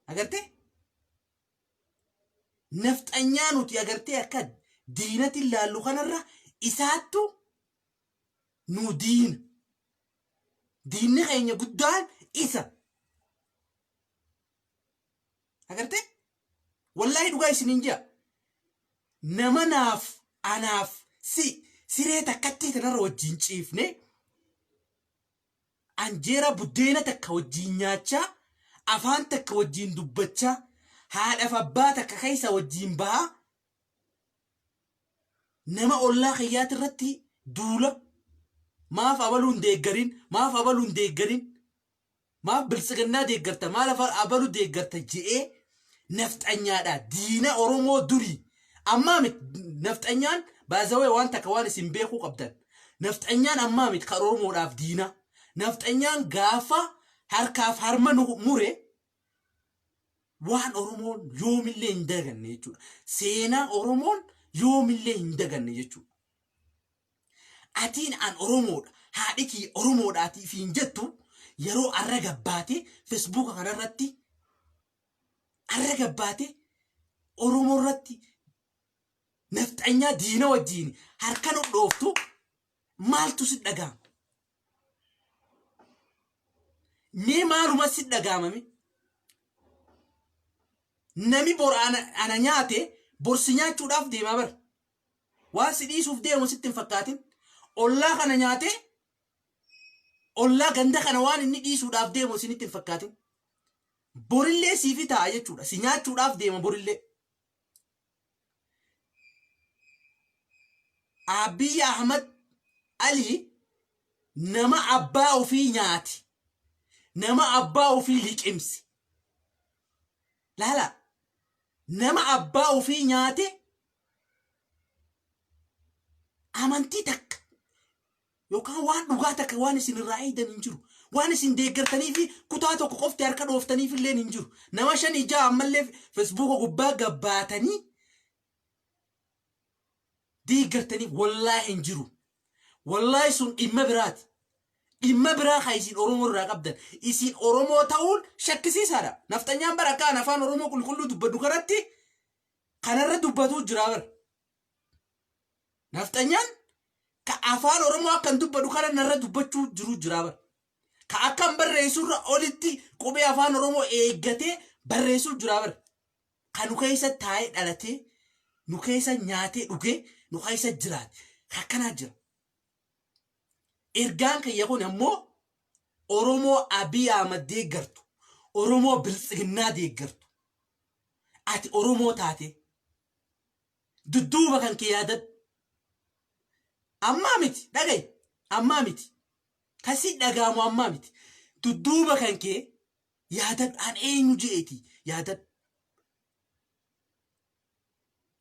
Agartee? Nafxanyaa nuti agartee akka diinatti ilaallu kanarra isaattu nu diina. Diinni keenya guddaan isa. Agartee? Wallaahi dhugaa isiniin jea. Nama naaf anaaf si siree takkattii tanarra wajjin ciifne anjeera buddeena takka wajjin nyaachaa afaan takka wajjin dubbachaa haadhaaf abbaa takka keessa wajjin bahaa nama ollaa kiyyaati irratti duula maaf abaluu hin deeggarin maaf abaluu hin deeggarin maaf biltsiginnaa deeggarta maal abaluu deeggarta je'ee nafxanyaadha diina Oromoo durii ammaa miti nafxanyaan baazawee waan takka waan isin beekuu qabdan nafxanyaan ammaa miti kan Oromoodhaaf diina nafxanyaan gaafa harkaaf harma nu mure waan Oromoon yoomillee hin daganne jechuudha. Seenaa Oromoon yoomillee hin daganne jechuudha. Atiin an Oromoodha, haadhi kiyya Oromoodha ati ifiin jettu yeroo arra gabbaatee Feesbuuka kanarratti arra gabbaatee Oromoo irratti nafxanyaa diina wajjiin harka nu dhooftu maaltu si dhaga'ama? Mee maaluma si dhaga'amame? Nami bor ana nyaate bor si nyaachuudhaaf deemaa bara. Waan si dhiisuuf deemu sitti hin fakkaatin. Ollaa kana nyaatee ollaa ganda kana waan inni dhiisuudhaaf deemu isinitti hin fakkaatin. Borillee siifi ta'a jechuudha. Si nyaachuudhaaf deema borillee. Abiy Ahmad Ali nama abbaa ofii nyaate. Nama abbaa ofii liqimse. Laala nama abbaa ofii nyaate amantii takka yookaan waan dhugaa takka waan isin irraa eegdan hin jiru. Waan isin deeggartanii fi kutaa tokko qofti harka dhooftaniif illee hin jiru. Nama shanii ja'a ammallee feesbuuka gubbaa gabbaatanii deeggartanii wallaahi hin jiru. Wallaahi sun dhimma biraati. Dhimma biraa kan isin Oromoo irraa qabdan. Isin Oromoo ta'uun shakkisiisaadha. Nafxanyaan bara akka an afaan Oromoo qulqulluu dubbadhu kanatti kanarra dubbatuu jira bara. Nafxanyaan ka afaan Oromoo akkan dubbadhu kana narra dubbachuu jiru jira bara. Ka akkan barreessurra olitti qubee afaan Oromoo eeggatee barreessuu jira bara. Ka nu keessa taa'ee dhalatee nu keessa nyaatee dhugee nu keessa jiraate ka akkanaa jira. Ergaan kiyya kun ammoo Oromoo Abiy Ahmad deeggartu, Oromoo Biltsiginnaa deeggartu. Ati Oromoo taatee dudduuba kan kee yaadadhu. Ammaa miti dhaga'i ammaa miti. Kan si dhaga'amu ammaa miti. Dudduuba kan kee yaadadhu an eenyu je'eeti yaadadhu.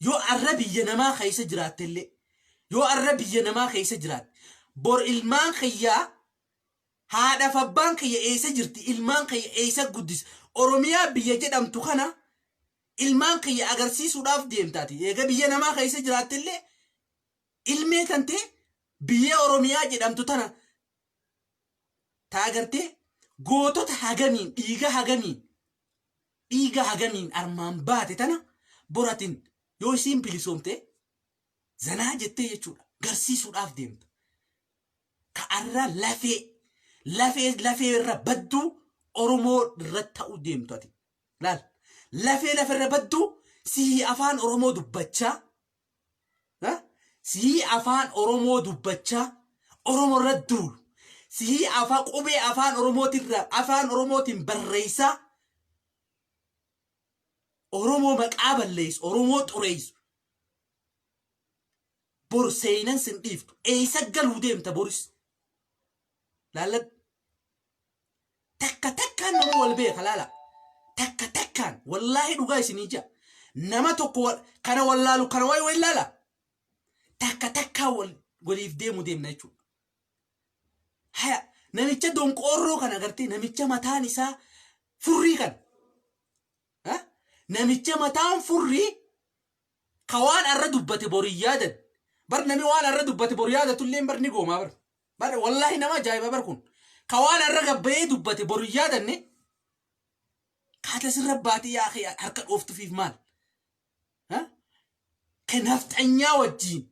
Yoo arra biyya namaa keessa jiraatte illee yoo arra biyya namaa keessa jiraatte bor ilmaan kiyyaa haadhaaf abbaan kiyya eessa jirti ilmaan kiyya eessa guddisa Oromiyaa biyya jedhamtu kana ilmaan kiyya agarsiisuudhaaf deemtaati. Eega biyya namaa keessa jiraatte illee ilmee tantee biyya Oromiyaa jedhamtu tana ta agartee gootota hagamiin dhiiga hagamiin dhiiga hagamiin armaan baate tana boratin yoo isiin bilisoomte zanaa jettee jechuudha garsiisuudhaaf deemta. Ka arra lafee lafee lafee irra badduu Oromoo irra ta'uu deemtu ati. Laal lafee lafa irra badduu sihii afaan Oromoo dubbachaa ha? Sihii afaan Oromoo dubbachaa Oromoo irra duulu sihii afaan qubee afaan Oromootirra afaan Oromootiin barreessaa Oromoo maqaa balleessu Oromoo xureessu bor seenan sin dhiiftu eessa galuu deemta boris laalladhu. Takka takkaan nama wal beeka laala. Takka takkaan wallaahi dhugaa isinii jaa. Nama tokko kana wallaalu kana wayi wayi laala. Takka takkaan wal waliif deemu deemna jechuudha. Haya namicha donqoorroo kana agartee namicha mataan isaa furrii kana. Ha? Namicha mataan furrii ka waan arra dubbate bor hin yaadan. Bar nami waan arra dubbate bor yaadatullee bar ni goomaa bar. Bar wallaahi nama ajaa'iba bar kun. Ka waan arra gabbayee dubbate bor hin yaadanne. Ka Kaata sirra baatee yaa akhi harka dhooftufiif maal? Ka nafxanyaa wajjiin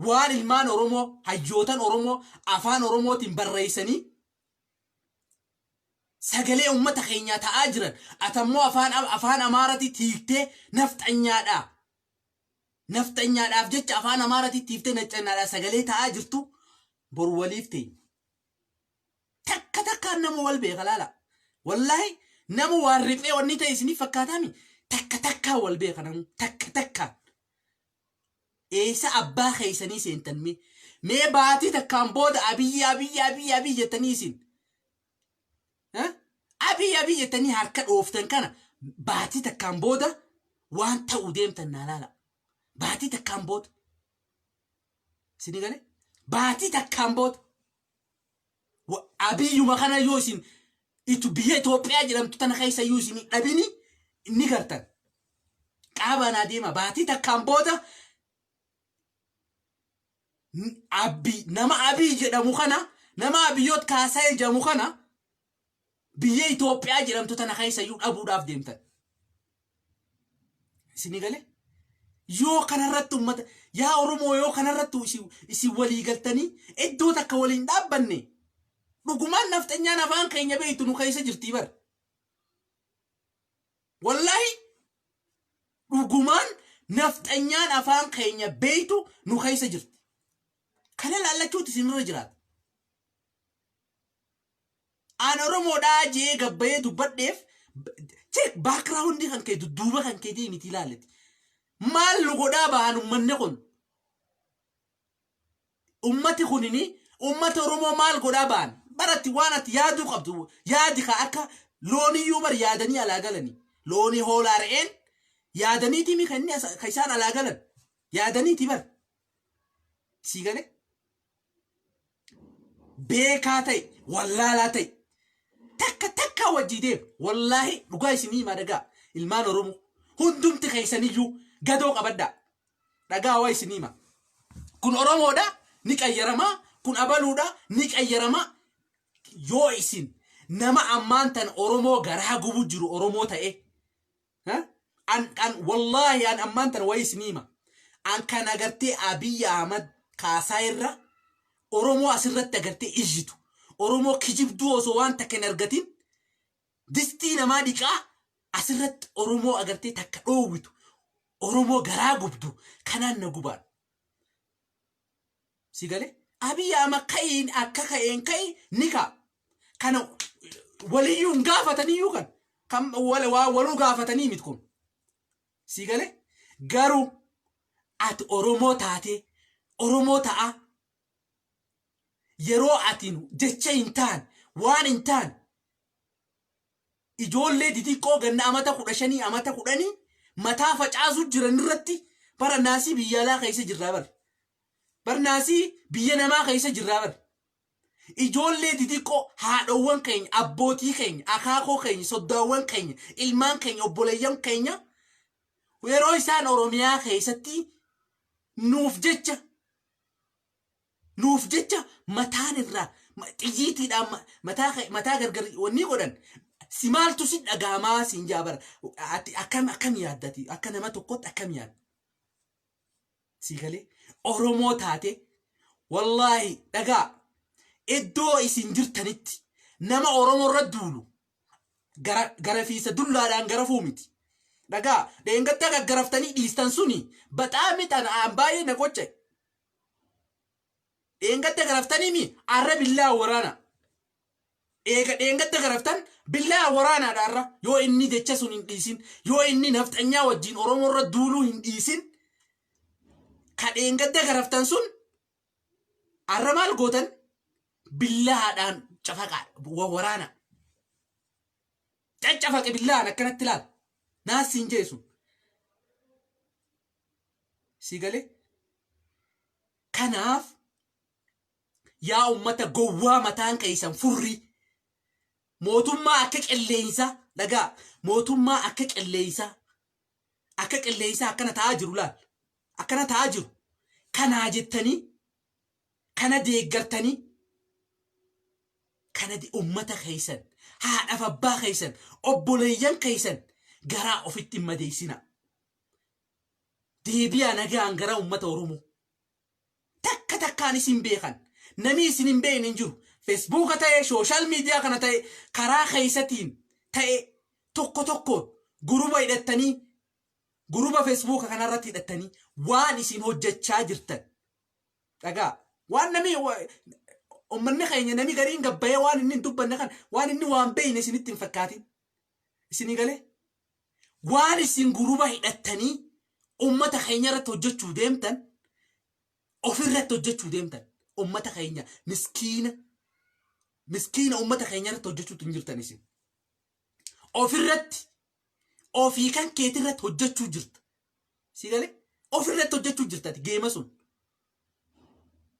waan ilmaan Oromoo hayyootan Oromoo afaan Oromootiin barreessanii sagalee uummata keenyaa ta'aa jiran, atammoo afaan Amaaratii tiiktee nafxanyaadhaa. Nafxanyaadhaaf jecha afaan Amaaratii tiiftee nafxanyaadhaa sagalee ta'aa jirtu, boru waliif teenya. Takka takkaan nama wal beeka, laala. Wallaahi nama waan riphee wanni ta'e isiniif fakkaataami. Takka takkaan wal beeka namu, takka takkaan. Eessa abbaa keessanii seentan mee? Mee baatii takkaan booda Abiyyi, Abiyyi, Abiyyi, Abiyyi jettanii isin. Abiyyi, Abiyyi jettanii harka dhooftan kana baatii takkaan booda waan ta'u deemtan naa laala. Baatii takkaan booda. Isinii galee? Baatii takkaan booda. Abiyyuma kana yoo isin itu biyya Itoophiyaa jedhamtu tana keessa iyyuu isin dhabini ni gartan. Qaabaan adeema, baatii takkaan booda Abbi nama Abiy jedhamu kana, nama Abiyyoot Kaasaayee jedhamu kana biyya Itoophiyaa jedhamtu tana keessa iyyuu dhabuudhaaf deemtan. Isinii galee? Yoo kanarratti uummata yaa Oromoo, yoo kanarratti isin walii galtanii iddoo takka waliin dhaabbanne, dhugumaan nafxanyaan afaan keenya beektu nu keessa jirtii bar. Wallaahi dhugumaan nafxanyaan afaan keenya beektu nu keessa jirti. Kana laallachuutu isinirra jiraata. Aan Oromoodhaa jee gabbayee dubbadheef, check background kan kee, dudduuba kan kee deemiti ilaallati. Maal nu godhaa bahan ummanni kun? Ummati kunini ummata Oromoo maal godhaa bahan? Baratti waan ati yaaduu qabdu yaadi, ka akka looniyyuu bar yaadanii alaa galanii. Loonii, hoolaa, re'een yaadaniiti mi kan inni ka isaan alaa galan? Yaadaniiti bar. Sii galee? Beekaa ta'e, wallaalaa ta'e, takka takkaa wajjii deema. Wallaahi dhugaa isinii himaa, dhagaa, ilmaan Oromoo hundumti keessaniyyuu gadoo qabadhaa. Dhagaa, waa isinii hima. Kun Oromoodha, ni qayyaramaa, kun abaluudha, ni qayyaramaa. Yoo isin nama ammaan tan Oromoo garaa gubu jiru Oromoo ta'e, an wallaahi an ammaan tan wayii isinii hima. An kan agartee Abiyyi Ahmad kaasaa irra Oromoo asirratti agartee iyyitu. Oromoo kijibduu osoo waan takka hin argatin distii namaa dhiqaa asirratti Oromoo agartee takka dhoowwitu. Oromoo garaa gubdu kanaan na gubaan. Si galee? Abiyyi Ahmad ka'iin akka ka'een ka'i ni ka'a. Kana waliyyuu hin gaafataniyyuu, kan waa waluu gaafatanii miti kun. Si galee? Garuu ati Oromoo taatee Oromoo ta'a yeroo atiin jecha hin taane, waan hin taane, ijoollee xixiqqoo ganna amata 15, amata 10 mataa facaasuu jiran irratti, bara naasii biyya alaa keessa jirraa bar. Bar naasii biyya namaa keessa jirraa bar. Ijoollee xixiqqoo, haadhowwan keenya, abbootii keenya, akaakoo keenya, soddaawwan keenya, ilmaan keenya, obboleeyyan keenya yeroo isaan Oromiyaa keessatti nuuf jecha mataan irraa xiyyiitiidhaan mataa gargar wanni godhan, si maaltu si dhagaamaa siin jaa bara? Ati akkam akkam yaaddati? Akka nama tokkotti akkam yaadda? Si galee? Oromoo taate, wallaahi dhagaa, iddoo isin jirtanitti nama Oromoo irra duulu gara gara fiisa dullaadhaan garafuu miti. Dhagaa, dheengadda gaggaraftanii dhiistan suni baxaa mixan aan baay'ee na qocca'e. Dheengadda garaftanii mi arra billaa waraana. Eega dheengadda garaftan billaa waraanaadha arra. Yoo inni jecha sun hin dhiisin, yoo inni nafxanyaa wajjin Oromoo irra duuluu hin dhiisin, ka dheengadda garaftan sun arra maal gootan? Billaadhaan cafaqaa waraana. Caccafaqe billaan akkanatti ilaal. Naas siin jee sun. Si galee? Kanaaf yaa ummata gowwaa, mataan keessan furrii, mootummaa akka qilleensaa, dhagaa, mootummaa akka qilleensaa akkana ta'aa jiru laal, akkana ta'aa jiru kanaa jettanii kana deeggartanii kana ummata keessan Haadhaaf abbaa keessan, obboleeyyan keessan garaa ofitti hin madeessina. Deebi'aa nagaan gara uummata Oromoo. Takka takkaan isin beekan. Namni isin hin beekne hin jiru. Feesbuuka ta'e, social media kana ta'e, karaa keessatiin ta'e, tokko tokkoon guruba hidhattanii, guruba feesbuuka kanarratti hidhattanii waan isin hojjechaa jirtan. Dhagaa. Waan namni uummanni keenya, namni gariin gabbayee waan inni hin dubbanne kan waan inni waan beekne isinitti hin fakkaatin. Isinii galee? Waan isin guruba hidhattanii uummata keenya irratti hojjechuu deemtan, ofirratti hojjechuu deemtan, uummata keenya miskiina miskiina uummata keenya irratti hojjechuutu hin jirtan isin. Ofirratti, ofii kan keetirratti hojjechuu jirta. Si galee? Ofirratti hojjechuu jirtati geema sun.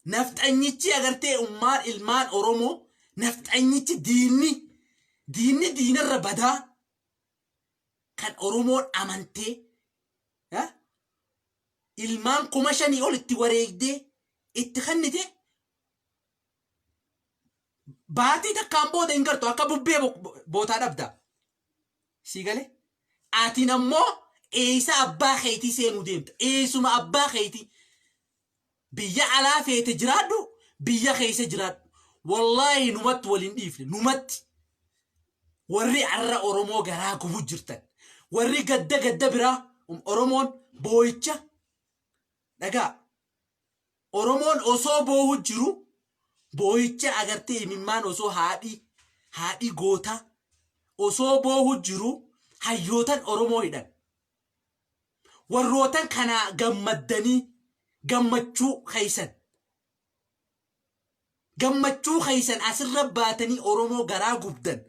Nafxanyichi agartee ummaan ilmaan Oromoo, nafxanyichi diinni diinarra badaa kan Oromoon amantee ilmaan 5,000 ol itti wareegdee itti kennite, baatii takkaan booda hin gartu, akka bubbee bootaa dhabda. Si galee? Atiin ammoo eessa abbaa keetii seenuu deemta? Eessuma abbaa keetii? Biyya alaa feete jiraadhu, biyya keessa jiraadhu. Wallaahi numatti waliin dhiifne, numatti. Warri arra Oromoo garaa gubu jirtan. Warri gadda gadda biraa Oromoon boo'icha dhagaa. Oromoon osoo boohu jiru, boo'icha agartee imimmaan osoo haadhi gootaa osoo boohu jiru, hayyootan Oromoo hidhan. Warrootan kanaa gammaddanii gammachuu keeysan. Gammachuu keeysan asirra baatanii Oromoo garaa gubdan.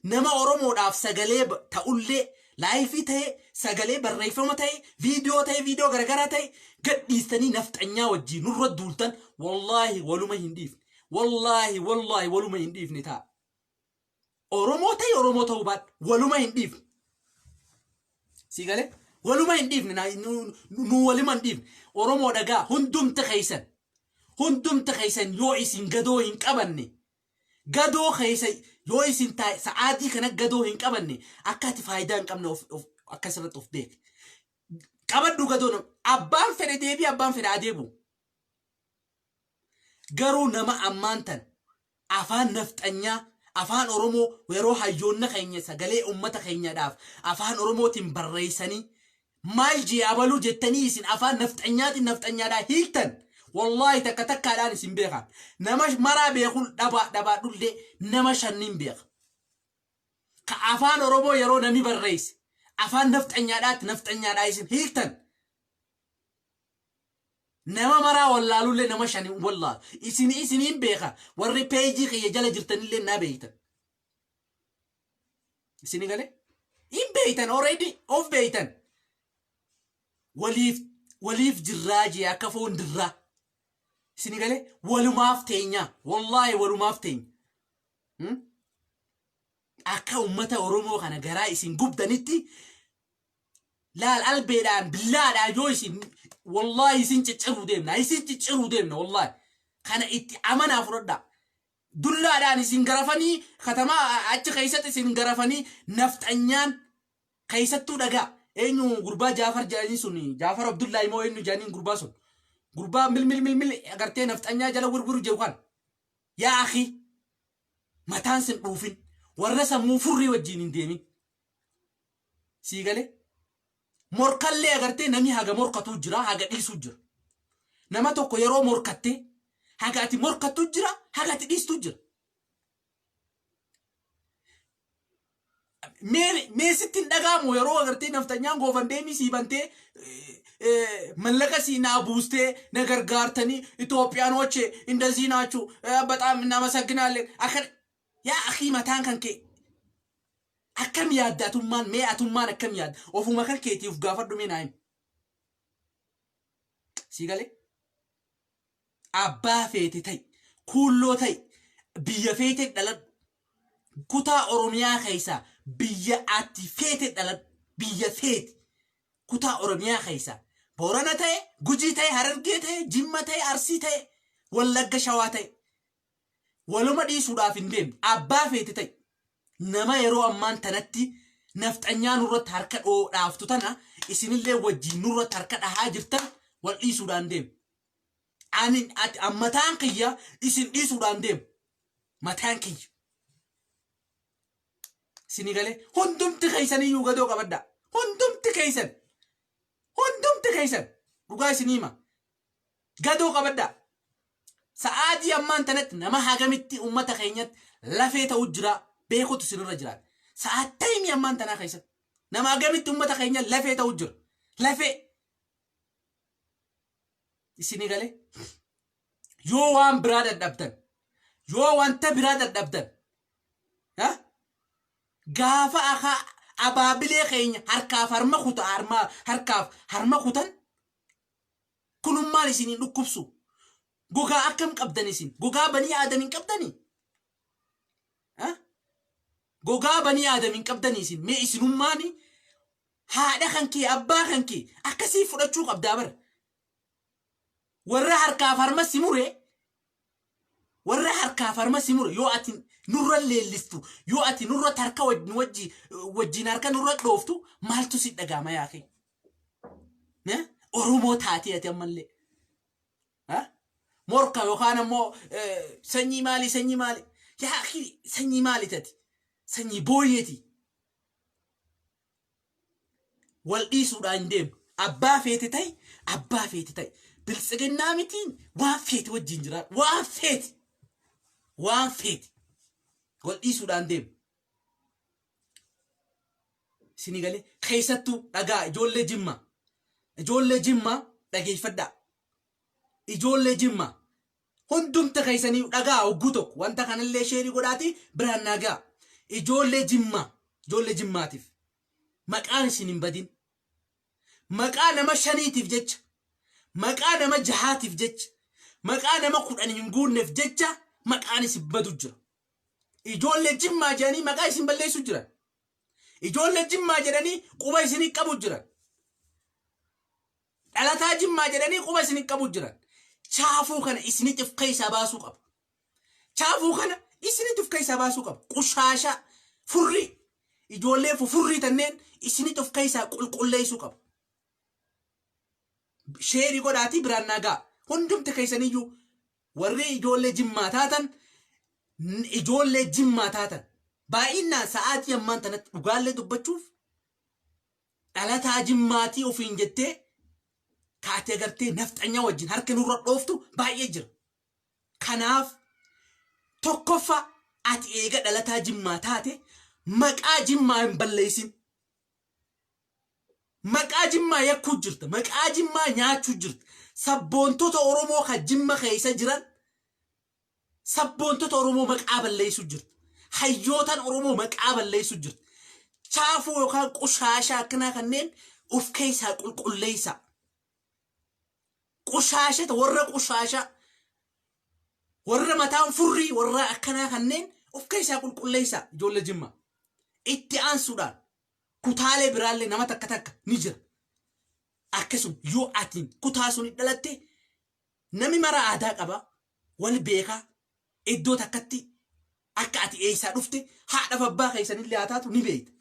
Nama Oromoodhaaf sagalee ta'ullee, live ta'e, sagalee barreeffama ta'e, viidiyoo ta'e, viidiyoo garaagaraa ta'e gadhiistanii nafxanyaa wajjin nurra duultan, wallaahi waluma hin dhiifne. Wallaahi, wallaahi waluma hin dhiifne ta'a. Oromoo ta'e, Oromoo ta'uu baadhu, waluma hin dhiifne. Si galee? Waluma hin dhiifne, nu waluma hin dhiifne. Oromoo dhagaa, hundumti keessan. Hundumti keessan yoo isin gadoo hin qabanne, gadoo keessa yoo isin sa'aatii kana gadoo hin qabanne, akka ati faayidaa hin qabne of akkasirratti of beek. Qabadhu gadoo nama. Abbaan fedhe deebii, abbaan fedhe adeemu. Garuu nama ammaan tan afaan nafxanyaa, afaan Oromoo, yeroo hayyoonna keenya sagalee uummata keenyadhaaf afaan Oromootiin barreessanii, maal jee abaluu jettanii isin afaan nafxanyaatiin nafxanyaadhaa hiiktan, wallaahi takka takkaadhaan isin beekan. Nama maraa beekuun dhabaa dhabaadhullee nama shanniin beeka. Ka afaan Oromoo yeroo nami barreesse afaan nafxanyaadhaatti nafxanyaadhaa isin hiiktan, nama maraa wallaalullee nama shani wallaalu. Isin isiniin beeka, warri peejii kiyya jala jirtanillee naa beektan. Isini galee? Hin beektan, already of beektan. Waliif waliif jirraa jee akka foon dirraa. Isini galee? Walumaaf teenyaa. Wallaahi walumaaf teenya. Akka uummata Oromoo kana garaa isin gubdanitti laal, albeedhaan billaadhaan yoo isin, wallaahi isin cicciruu deemna, isin cicciruu deemna. Wallaahi kana itti amanaa fudhadhaa. Dullaadhaan isin garafanii, katamaa achi keessatti isin garafanii nafxanyaan. Keessattuu dhagaa, eenyu, gurbaa Jaafar jedhanii sun, Jaafar Abdullaahi moo eenyu jedhaniin, gurbaa sun, gurbaa milmil milmil agartee nafxanyaa jala wirwiru jedhu kan, yaa akhi, mataan sin dhuufin, warra sammuu furrii wajjiin hin deemin. Sii galee? Morkallee agartee namni haga morkatu jira, haga dhiisuu jira. Nama tokko yeroo morkatte, haga ati morkattu jira, haga ati dhiistu jira. Mee sitti hin dhaga'amu yeroo agartee nafxanyaan GoFundMe sii bantee, mallaqa sii naa buustee, na gargaartanii, Itoophiyaanoች እንደዚህ ናችሁ፣ በጣም እናመሰግናለን akka? Yaa akii, mataan kan kee akkam yaadda? Atummaan mee, atummaan akkam yaadda? Ofuma kan keetiif gaafadhu, mee naa himi. Sii galee? Abbaa feete ta'i, kuulloo ta'i, biyya feete dhaladhu, kutaa Oromiyaa keessaa biyya ati feete dhaladhu, biyya feete, kutaa Oromiyaa keessaa Boorana ta'e, Gujii ta'e, Harargee ta'e, Jimma ta'e, Arsii ta'e, Wallagga, Shawaa ta'e, waluma dhiisuudhaaf hin deemne. Abbaa feete ta'i. Nama yeroo ammaan tanatti nafxanyaa nurratti harka dhaaftu tana isinillee wajjin nurratti harka dhahaa jirtan wal dhiisuudhaan deemu. Ani ati mataan kiyya isin dhiisuudhaan deemu. Mataan kiyya. Isinii galee hundumti keessaniyyuu gadoo qabadhaa. Hundumti keessan. Hundumti keessan dhugaa isinii hima. Gadoo qabadhaa. Sa'aatii ammaan tanatti nama hagamitti uummata keenyatti lafee ta'u jira beekutu isinirra jiraata. Sa'aatii ammaan tanaa keessatti nama hagamitti uummata keenya lafee ta'u jira. Lafee. Isinii galee yoo waan biraa dadhabdan, yoo wanta biraa dadhabdan, gaafa akka abaabilee keenya harkaaf harma kuta harkaaf harma kutan kunummaan isin dhukkubsu. Gogaa akkam qabdan isin? Gogaa banii aadam hin qabdanii? Gogaa banii aadam hin qabdanii isin? Mee isinummaani haadha kan kee, abbaa kan kee akkasii fudhachuu qabdaa bara. Warra harkaaf harma si mure, warra harkaaf harma si mure, yoo ati nurra leellistu, yoo ati nurra harka wajjin harka nurra dhooftu, maaltu si dhagaama yaa kee? Oromoo taatee ati ammallee. Morka yookaan ammoo sanyii maali, sanyii maali? Yaa akhi, sanyii maali tati? Sanyii booyyeeti. Wal dhiisuudhaan hin deemu. Abbaa feete ta'i, abbaa feete ta'i. Biltsiginnaa mitiin waan feete wajjin jiraadhu. Waan feete. Waan feete. Wal dhiisuudhaan deemu. Isinii galee keessattuu dhagaa ijoollee Jimmaa. Ijoollee Jimmaa dhageeffadhaa. Ijoollee Jimmaa. Hundumta keessanii dhagaa hogguu tokko wanta kanallee share godhaatii biraan naagaa. Ijoollee Jimmaa. Ijoollee Jimmaatiif. Maqaan isin hin badin. Maqaa nama shaniitiif jecha. Maqaa nama jahaatiif jecha. Maqaa nama 10 hin guunneef jecha maqaan isin badu jira. Ijoollee Jimmaa jedhanii maqaa isin balleessu jiran. Ijoollee Jimmaa jedhanii quba isinii qabu jiran. Dhalataa Jimmaa jedhanii quba isinii qabu jiran. Chaafuu kana isinitti keessaa baasuu qabu. Chaafuu kana isinitti keessaa baasuu qabu. Qushaashaa furrii ijoollee fufurrii tanneen isinitti of keessaa qulqulleessuu qabu. Share godhaatii biraan nagaa. Hundumti keessaniyyuu warri ijoollee Jimmaa taatan, ijoollee Jimmaa taatan, baay'inaan sa'aatii ammaan tanatti dhugaallee dubbachuuf dhalataa Jimmaatii ofiin jettee kaatee agartee nafxanyaa wajjin harka nurra dhooftu baay'ee jira. Kanaaf tokkoffaa, ati eega dhalataa Jimmaa taate maqaa Jimmaa hin balleessin. Maqaa Jimmaa yakkuu jirta. Maqaa Jimmaa nyaachuu jirta. Sabboontota Oromoo kan Jimma keessa jiran, sabboontota Oromoo maqaa balleessuu jirta. Hayyootan Oromoo maqaa balleessuu jirta. Chaafuu yookaan qushaashaa akkanaa kanneen of keessaa qulqulleessaa. Qushaashata warra qushaashaa, warra mataan furrii, warra akkanaa kanneen of keessaa qulqulleessaa, ijoollee Jimmaa. Itti aansuudhaan kutaalee biraallee nama takka takka ni jira. Akkasuma yoo atiin kutaa suni dhalatte, nami mara aadaa qaba, wal beekaa, iddoo takkatti akka ati eessaa dhufte haadhaaf abbaa keessanillee haa taatu ni beekta.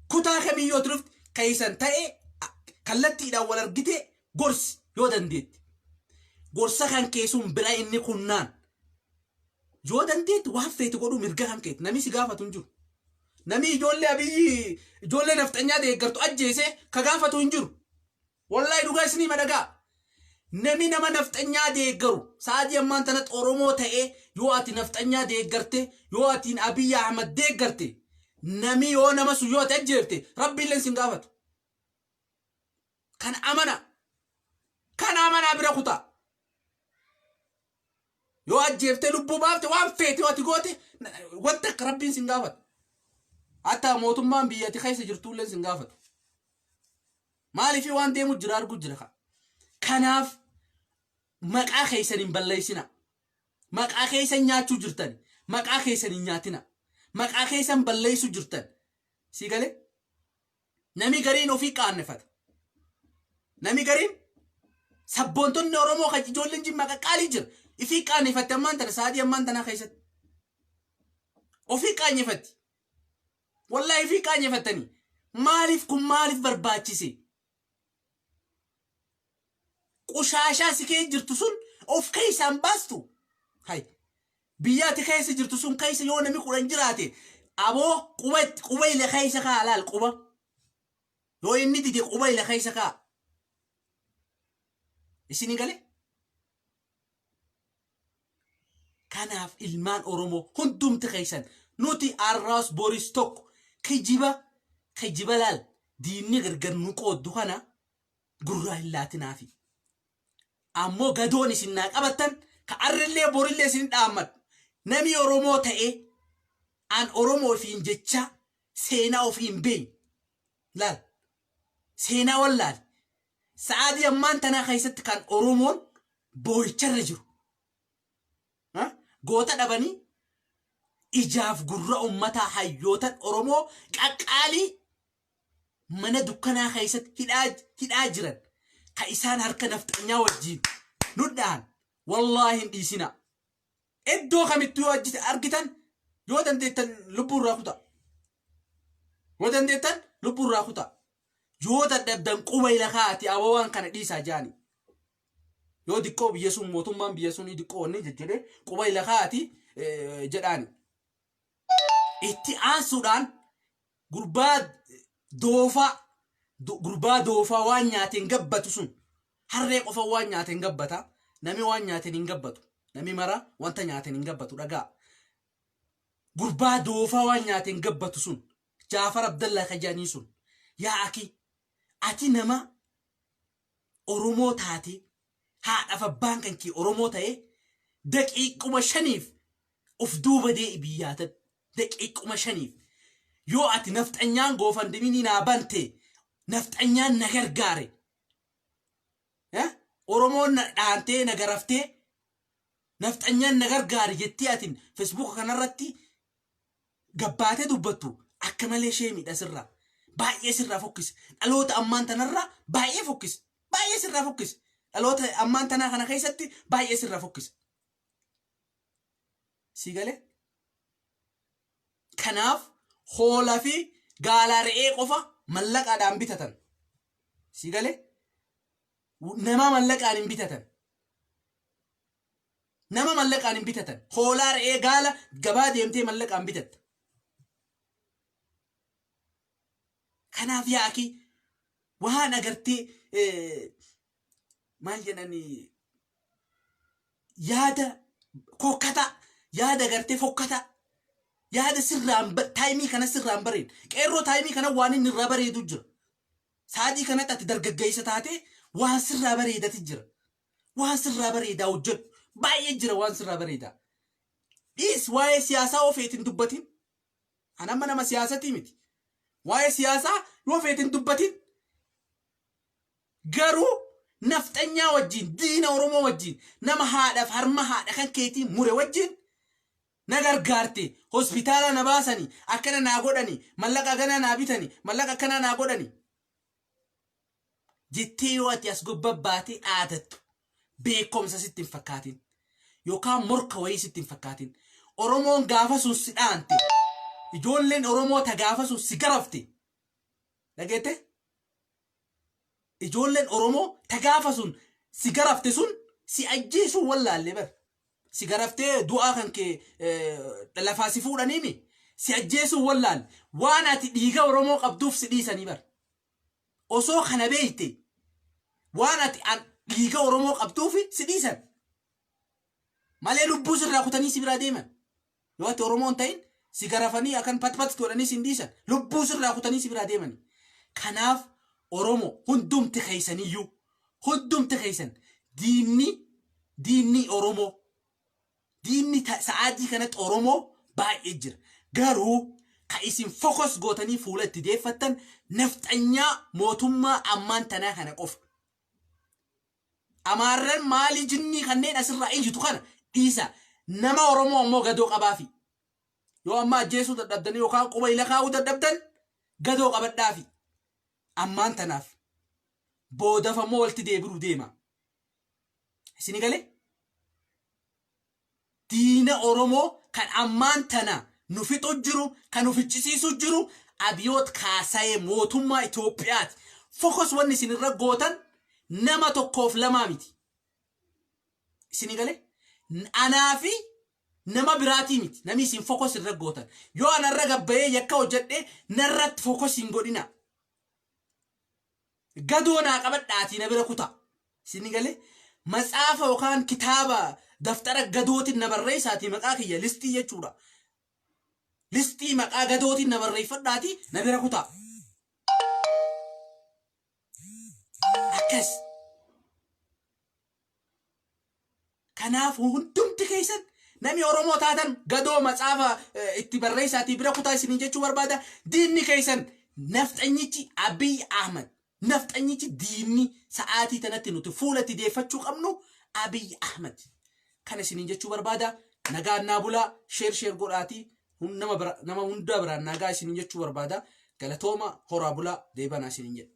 Kutaa kamiyyoo ati dhufte keessan ta'ee kallattiidhaan wal argitee gorsi yoo dandeette. Gorsa kan keessuun bira inni kunnaan yoo dandeette waan feete godhuu mirga kan keeti, namni si gaafatu hin jiru. Namni ijoollee Abiyyi, ijoollee nafxanyaa deeggartu ajjeese ka gaafatu hin jiru. Wallaahi dhugaa isinii madhagaa. Namni nama nafxanyaa deeggaru sa'aatii ammaan tanatti Oromoo ta'ee yoo ati nafxanyaa deeggarte, yoo atiin Abiyyi Ahmad deeggarte, nami yoo nama sun yoo ati ajjeefte Rabbiillee sin gaafatu. Kan amana. Kan amanaa bira kutaa. Yoo ajjeeftee lubbuu baafte, waan feete yoo ati goote, wanta akka Rabbiin sin gaafatu. Hatta mootummaan biyya ati keessa jirtullee sin gaafatu. Maaliif waan deemu jira arguu jira. Kanaaf maqaa keessan hin balleessina. Maqaa keessan nyaachuu jirtan. Maqaa keessan hin nyaatina. Maqaa keessan balleessuu jirtan. Si galee? Nami gariin ofii qaanneffata. Nami gariin sabboontonni Oromoo kan ijoolleen Jimmaa qaqqaalii jira. Ifii qaaneffatte ammaan tana sa'aatii ammaan tanaa keessatti. Ofii qaanyeffatti. Wallaahi ofii qaanyefattanii. Maaliif kun maaliif barbaachise? Qushaashaa si keessa jirtu sun of keessaan baastu. Hay. Biyya ati keessa jirtu sun keessa yoo namni 10 jiraate aboo quba quba ila keessa kaa laal quba. Yoo inni dide quba ila keessa kaa. Isinii galee? Kanaaf ilmaan Oromoo hundumti keessan nuti arraas boris tokko kijiba kijiba laal diinni gargar nu qooddu kana gurraa hin laatinaafi. Ammoo gadoon isin naa qabattan ka arrillee borillee isin dhaammadhu. Nami Oromoo ta'ee an Oromoo ofiin jecha seenaa ofii hin beekne. Laal seenaa wallaale. Sa'aatii ammaan tanaa keessatti kan Oromoon boo'icharra jiru. Ha? Goota dhabanii ijaaf gurra ummataa hayyootan Oromoo qaqqaalii mana dukkanaa keessatti hidhaa, hidhaa jiran ka isaan harka nafxanyaa wajjiin nudhaan wallaahi hin dhiisinaa. Iddoo kamittuu yoo ajjite argitan yoo dandeettan lubbuu irraa kutaa. Yoo dandeettan lubbuu irraa kutaa. Yoo dadhabdan quba ila kaa'ati aboo waan kana dhiisaa jaani. Yoo diqqoo biyya sun mootummaan biyya sunii diqqoo wanni jejjedhee quba ila kaa'ati jedhaani. Itti aansuudhaan gurbaa doofaa gurbaa doofaa waan nyaateen gabbatu sun harree qofa waan nyaateen gabbata nami waan nyaateen hin gabbatu nami mara wanta nyaateen hin gabbatu dhagaa. Gurbaa doofaa waan nyaateen gabbatu sun Jaafar Abdallaa ka jedhanii sun yaa aki ati nama Oromoo taatee haadhaaf abbaan kan kee Oromoo ta'ee daqiiquma shaniif of duuba dee'i biyyaa ta'e daqiiquma shaniif yoo ati nafxanyaan goofandimiinii naa bante nafxanyaan na gargaare Oromoon na dhaantee na garaftee nafxanyaan na gargaare jettee atin feesbuuka kanarratti gabbaatee dubbattu akka malee ishee miidha sirraa. Baay'ee sirraa fokkisa. Dhaloota ammaan tanarraa baay'ee fokkisa. Baay'ee sirraa fokkisa. Dhaloota ammaan tanaa kana keessatti baay'ee sirraa fokkisa. Sii galee? Kanaaf hoolaa fi gaalaa re'ee qofa mallaqaadhaan bitatan. Sii galee? Namaa mallaqaan hin bitatan. Nama mallaqaan hin bitatan. Hoolaa, re'ee, gaala gabaa deemtee mallaqaan bitatta. Kanaaf yaa akii waan agartee maal jedhanii yaada kokkataa yaada agartee fokkataa yaada sirraan taayimii kana sirraan bareedu. Qeerroo taayimii kana waan inni irraa bareedu jira. Sa'aatii kanatti ati dargaggeessa taatee waan sirraa bareedati jira. Waan sirraa bareedaa hojjedhu. Baay'ee jira waan sirraa bareedaa. Dhiis waa'ee siyaasaa yoo feete hin dubbatin. An amma nama siyaasatii miti. Waa'ee siyaasaa yoo feete hin dubbatin. Garuu nafxanyaa wajjin diina Oromoo wajjin nama haadhaaf harma haadha kan keetii mure wajjin na gargaarte hospitaala na baasani akkana naa godhani mallaqa haganaa naa bitani mallaqa akkanaa naa godhani jettee yoo ati as gobba baatee dhaadattu beekomsa sitti hin fakkaatin yookaan morka wayii sitti hin fakkaatin. Oromoon gaafa sun si dhaante ijoolleen Oromoo ta gaafa sun si garafte dhageette ijoolleen Oromoo ta gaafa sun si garafte sun si ajjeesuu wallaalle bar. Si garaftee du'aa kan kee lafaa si fuudhaniimi si ajjeesuu wallaalle waan ati dhiiga Oromoo qabduuf si dhiisanii bar. Osoo kana beekte waan ati dhiiga Oromoo qabduuf si dhiisan. Malee lubbuu sirraa kutanii si biraa deeman. Yoo ati Oromoo hin ta'in si garafanii akkan patpat godhanii si hin dhiisan. Lubbuu sirraa kutanii si biraa deemani. Kanaaf Oromoo hundumti keessaniyyuu hundumti keessan diinni diinni Oromoo diinni sa'aatii kanatti Oromoo baay'ee jira. Garuu ka isin focus gootanii fuula itti deeffattan nafxanyaa mootummaa ammaan tanaa kana qofa. Amaarran maalii jinnii kanneen asirraa iyyitu kana dhiisa. Nama Oromoo ammoo gadoo qabaafi. Yoo amma ajjeesuu dadhabdanii yookaan quba ila kaa'uu dadhabdan gadoo qabadhaafi. Ammaan tanaaf. Boodaf ammoo walitti deebi'uu deema. Isini galee? Diina Oromoo kan ammaan tana nu fixu jiru, kan nu ficcisiisu jiru Abiyoot Kaasayee mootummaa Itoophiyaati. Focus wanni isin irra gootan nama tokkoof lamaa miti. Isinii galee? Anaa fi nama biraatii miti. Namni isin focus irra gootan. Yoo anarra gabbayee yakka hojjedhe narratti focus hin godhina. Gadoo naa qabadhaatii na bira kutaa. Isinii galee? Matsaafa yookaan kitaaba daftara gadootiin na barreessaatii maqaa kiyya listii jechuudha. Listii maqaa gadootiin na barreeffadhaatii na bira kutaa. Akkas. Kanaafuu hundumti keessan namni Oromoo taatan gadoo matsaafa itti barreessaatii bira kutaa isiniin jechuu barbaada. Diinni keessan nafxanyichi Abiy Ahmad. Nafxanyichi diinni sa'aatii tanatti nuti fuula itti deeffachuu qabnu Abiy Ahmad. Kana isiniin jechuu barbaada. Nagaan naa bulaa share share godhaatii nama hundaa biraan nagaa isiniin jechuu barbaada. Galatooma horaa bulaa deebanaa isiniin jedha.